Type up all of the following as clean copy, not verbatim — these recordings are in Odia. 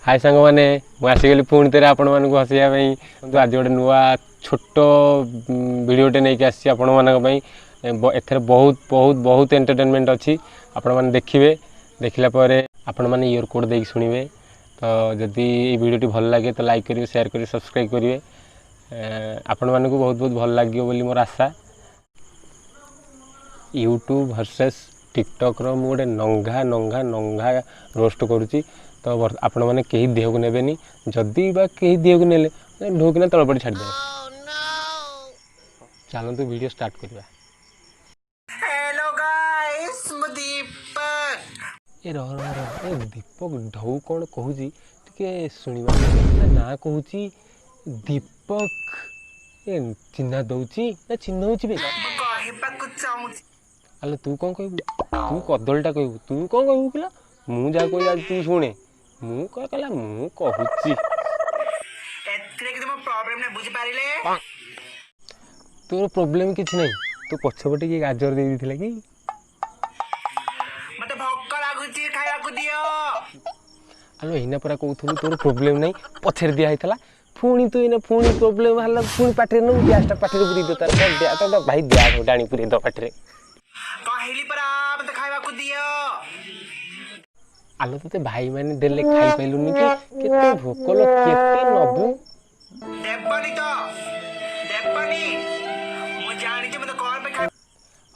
ହାଏ ସାଙ୍ଗମାନେ, ମୁଁ ଆସିଗଲି ପୁଣି ଥରେ ଆପଣମାନଙ୍କୁ ହସେଇବା ପାଇଁ। କିନ୍ତୁ ଆଜି ଗୋଟେ ନୂଆ ଛୋଟ ଭିଡ଼ିଓଟେ ନେଇକି ଆସିଛି ଆପଣମାନଙ୍କ ପାଇଁ। ଏଥିରେ ବହୁତ ବହୁତ ବହୁତ ଏଣ୍ଟରଟେନମେଣ୍ଟ ଅଛି। ଆପଣମାନେ ଦେଖିବେ, ଦେଖିଲା ପରେ ଆପଣମାନେ ଇୟର କୋଡ଼୍ ଦେଇକି ଶୁଣିବେ। ତ ଯଦି ଏଇ ଭିଡ଼ିଓଟି ଭଲ ଲାଗେ ତ ଲାଇକ୍ କରିବେ, ସେୟାର କରିବେ, ସବସ୍କ୍ରାଇବ୍ କରିବେ। ଆପଣମାନଙ୍କୁ ବହୁତ ବହୁତ ଭଲ ଲାଗିବ ବୋଲି ମୋର ଆଶା। ୟୁଟ୍ୟୁବ୍ ଭର୍ସେସ୍ ଟିକଟକ୍ର ମୁଁ ଗୋଟେ ନଙ୍ଘା ନଙ୍ଘା ନଙ୍ଘା ରୋଷ୍ଟ କରୁଛି। ତ ଆପଣମାନେ କେହି ଦେହକୁ ନେବେନି। ଯଦି ବା କେହି ଦେହକୁ ନେଲେ ଢୋକିନା ତଳପଡ଼ି ଛାଡ଼ିଦେବେ। ଚାଲନ୍ତୁ ଭିଡ଼ିଓ ଷ୍ଟାର୍ଟ କରିବା। ହ୍ୟାଲୋ ଗାଇସ୍, ମୁଁ ଦୀପକ। ଏ ରହ ରହ ରହ, ଏ ଦୀପକ ଢଉ କ'ଣ କହୁଛି ଟିକେ ଶୁଣିବା। ନା କହୁଛି ଦୀପକ, ଏ ଚିହ୍ନା ଦଉଛି ନା ଚିହ୍ନଉଛି ବେ? ମୁଁ କହିବାକୁ ଚାହୁଁଛି। ଆଲୋ, ତୁ କ'ଣ କହିବୁ? ତୁ କଦଳୀଟା କହିବୁ? ତୁ କ'ଣ କହିବୁ କିଲୋ? ମୁଁ ଯାହା କହିବି ଆଜି ତୁ ଶୁଣେ। ମୁଁ କ'ଣ କହିଲା? ମୁଁ କହୁଛି। ଏଥିରେ କିଛି ମୋ ପ୍ରୋବ୍ଲେମ ନାହିଁ, ବୁଝିପାରିଲେ? ତୋର ପ୍ରୋବ୍ଲେମ୍ କିଛି ନାହିଁ। ତୁ ପଛପଟେ କିଏ ଗାଜର ଦେଇ ଦେଇଥିଲା କି? ମତେ ଭୋକ ଲାଗୁଛି, ଖାଇବାକୁ ଦିଅ। ଆଲୋ, ଏଇନା ପରା କହୁଥିଲୁ ତୋର ପ୍ରୋବ୍ଲେମ୍ ନାହିଁ, ପଛରେ ଦିଆ ହେଇଥିଲା। ପୁଣି ତୁ ଏଇନା ପୁଣି ପ୍ରୋବ୍ଲେମ୍ ହେଲା, ପୁଣି ପାଟିରେ ନେବୁ ଗ୍ୟାସଟା, ପାଟିରେ ପୁରେଇ ଦେ ତାର ଭାଇ, ଗ୍ୟାସ୍ ଗୋଟେ ଆଣି ପୁରେଇ ଦ ପାଟିରେ। କହିଲି ପରା, ମତେ ଖାଇବାକୁ ଦିଅ। ଆଲୋ, ତୋତେ ଭାଇମାନେ ଦେଲେ ଖାଇପାରିଲୁନି କି? କେତେ ଭୋକ ଲୋ, କେତେ ନବୁ? ଦେବନି ତ ଦେବନି, ମୁଁ ଜାଣିଛି ମତେ କଣ ପାଇଁ ଖାଇ।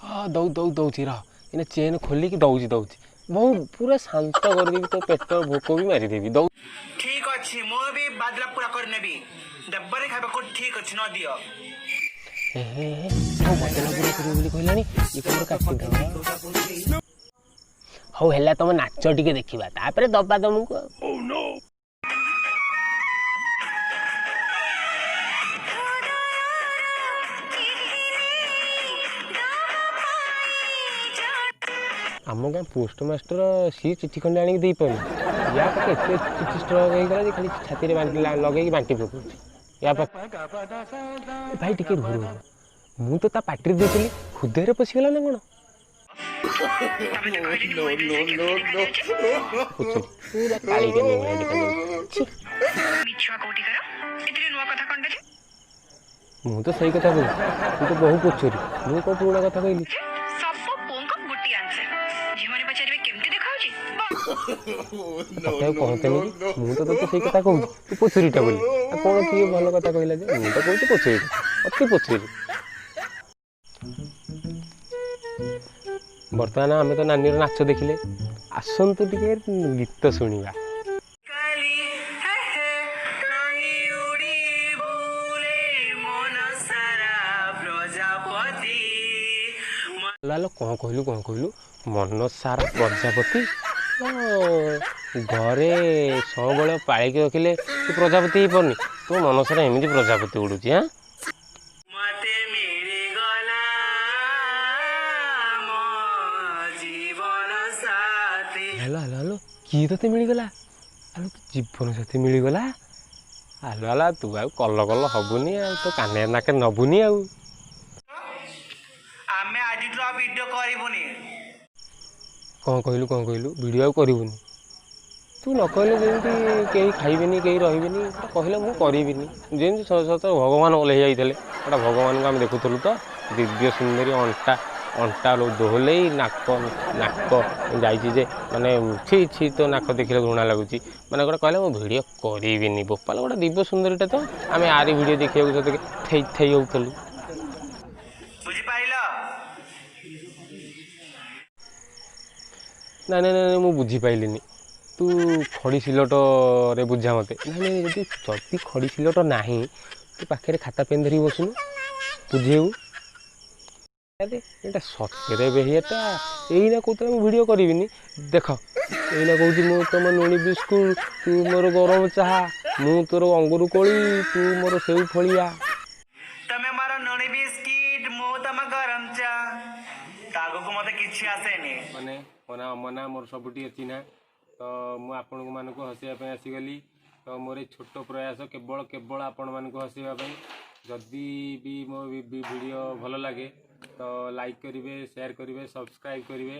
ହଁ, ଦଉ ଦଉ ଦଉଛି, ରହ। ଏଇନା ଚେନ୍ ଖୋଲିକି ଦଉଛି ଦଉଛି, ବହୁତ ପୁରା ଶାନ୍ତ କରିଦେବି, ତୋ ପେଟ ଭୋକ ବି ମାରିଦେବି, ଦଉ। ଠିକ ଅଛି, ମୁଁ ବି ବାଦଲା ପୁରା କରିନେବି। ଦେବନି ଖାଇବାକୁ, ଠିକ ଅଛି, ନ ଦିଅ। ହେ ହେ ହେ, ହଉ, ବଦଲା ପୁରା କରିବ ବୋଲି କହିଲାଣି ଇଏ। କଣ କାଟିଦେବ? ହଉ ହେଲା, ତମ ନାଚ ଟିକେ ଦେଖିବା, ତାପରେ ଦବା ତମକୁ। ଆଉ ଆମ ଗାଁ ପୋଷ୍ଟ ମାଷ୍ଟର ସିଏ ଚିଠି ଖଣ୍ଡେ ଆଣିକି ଦେଇପାରୁନି, ୟା ପାଖେ ଏତେ ଚିଠି ଷ୍ଟ୍ରକ୍ ହେଇଗଲା ଯେ ଖାଲି ଛାତିରେ ବାଣ୍ଟି ଲଗେଇକି ବାଣ୍ଟି ପକଉଛି ୟା ପାଖ। ଏ ଭାଇ, ଟିକେ ରୁହ ରୁହ, ମୁଁ ତ ତା ପାଟିରେ ଦେଇଥିଲି, ହୃଦୟରେ ପଶିଗଲା ନା କ'ଣ? ପୋଛୁରି ପୁରା କାଳିକାନି ଭଳିଆ ଦେଖାଯାଉଛି, ଛି। ମିଛୁଆ କୋଉଠିକାର, ଏଥିରେ ନୂଆ କଥା କଣଟା ଯେ? ମୁଁ ତ ସେଇ କଥା କହୁଛି, ତୁ ତ ବହୁ ପୋଛୁରି, ମୁଁ କ'ଣ ପୁରୁଣା କଥା କହିଲି? ସବୁ ପୁଅଙ୍କ ଗୋଟିଏ ଆନ୍ସର, ଝିଅମାନେ ପଚାରିବେ କେମିତି ଦେଖାଯାଉଛି। ତତେ ଆଉ କହନ୍ତେନି କି? ମୁଁ ତ ତୋତେ ସେଇ କଥା କହୁଛି ତୁ ପୋଛୁରିଟା ବୋଲି। ଆଉ କ'ଣ କିଏ ଭଲ କଥା କହିଲା ଯେ? ମୁଁ ତ କହୁଛି ପୋଛୁରିଟା, ଅତି ପୋଛୁରି। ବର୍ତ୍ତମାନ ଆମେ ତ ନାନୀର ନାଚ ଦେଖିଲେ, ଆସନ୍ତୁ ଟିକେ ଗୀତ ଶୁଣିବା। କାଲି ହେ ହେ ନାହିଁ ଉଡ଼ି ବୁଲେ ମନ ସାରା ପ୍ରଜାପତି। ଆଲୋ ଆଲୋ, କ'ଣ କହିଲୁ? କ'ଣ କହିଲୁ? ମନ ସାରା ପ୍ରଜାପତି? ଓ, ଘରେ ସବୁବେଳେ ପାଳିକି ରଖିଲେ ତୁ ପ୍ରଜାପତି ହେଇପାରୁନି, ତୋ ମନ ସାରା ଏମିତି ପ୍ରଜାପତି ଉଡୁଛି? ଆଁ, ମତେ ମିଳିଗଲା ମୋ ଜୀବନ ସାଥୀ। ହ୍ୟାଲୋ ହ୍ୟାଲୋ ହ୍ୟାଲୋ, କିଏ ତୋତେ ମିଳିଗଲା? ଆଲୋ, ତୋ ଜୀବନ ସାଥୀ ମିଳିଗଲା? ଆଲୋ ଆଲୋ, ତୁ ଆଉ କଲ କଲ ହବୁନି, ଆଉ ତୋ କାନେ ନାକେ ନବୁନି ଆଉ। ଆମେ ଆଜିଠୁ ଆଉ ଭିଡିଓ କରିବୁନି। କ'ଣ କହିଲୁ? କ'ଣ କହିଲୁ? ଭିଡ଼ିଓ ଆଉ କରିବୁନି? ତୁ ନ କହିଲେ ଯେମିତି କେହି ଖାଇବେନି, କେହି ରହିବେନି, ଗୋଟେ କହିଲେ ମୁଁ କରିବିନି, ଯେମିତି ସତ ଭଗବାନ ଓହ୍ଲେଇ ଯାଇଥିଲେ। ଗୋଟେ ଭଗବାନଙ୍କୁ ଆମେ ଦେଖୁଥିଲୁ ତ, ଦିବ୍ୟ ସୁନ୍ଦରୀ, ଅଣ୍ଟା ଅଣ୍ଟା ଦୋହଲେଇ, ନାକ ନାକ ଯାଇଛି ଯେ ମାନେ ଛି ଛି, ତୋ ନାକ ଦେଖିଲେ ଘୃଣା ଲାଗୁଛି। ମାନେ ଗୋଟେ କହିଲେ ମୁଁ ଭିଡ଼ିଓ କରିବିନି, ବୋପାଲ, ଗୋଟେ ଦିବ୍ୟ ସୁନ୍ଦରୀଟା ତ ଆମେ ଆରି ଭିଡ଼ିଓ ଦେଖିବାକୁ ସତ ଥେଇ ଥେଇ ହେଉଥିଲୁ। ବୁଝିପାରିଲ? ନାଇଁ ନାଇଁ ନାଇଁ, ମୁଁ ବୁଝିପାରିଲିନି। ତୁ ଖଡ଼ି ସିଲଟରେ ବୁଝା ମୋତେ। ନାଇଁ ନାଇଁ, ଯଦି ଯଦି ଖଡ଼ି ସିଲଟ ନାହିଁ, ତୁ ପାଖରେ ଖାତା ପେନ୍ ଧରିକି ବସୁନୁ, ବୁଝେଇବୁ। ଆରେ, ଏଇଟା ସତରେ ବେହିଆଟା। ଏଇନା କହୁଥିଲା ମୁଁ ଭିଡ଼ିଓ କରିବିନି, ଦେଖ ଏଇନା କହୁଛି ମୁଁ ତମ ଲୁଣି ବିସ୍କୁଟ, ତୁ ମୋର ଗରମ ଚାହା, ମୁଁ ତୋର ଅଙ୍ଗୁର କୋଳି, ତୁ ମୋର ସେଉ ଫଳିଆ। ତମେ ମୋର ଲୁଣି ବିସ୍କିଟ, ମୁଁ ତମ ଗରମ ଚା। ତା ଆଗକୁ ମତେ କିଛି ଆସେନି। ମାନେ ମୋ ନାଁ ଅମନା, ମୋର ସବୁଠି ଚିହ୍ନା। ତ ମୁଁ ଆପଣଙ୍କୁ ମାନଙ୍କୁ ହସେଇବା ପାଇଁ ଆସିଗଲି। ତ ମୋର ଏଇ ଛୋଟ ପ୍ରୟାସ କେବଳ କେବଳ ଆପଣମାନଙ୍କୁ ହସେଇବା ପାଇଁ। ଯଦି ବି ମୋ ଭିଡ଼ିଓ ଭଲ ଲାଗେ ତ ଲାଇକ୍ କରିବେ, ସେୟାର କରିବେ, ସବସ୍କ୍ରାଇବ୍ କରିବେ।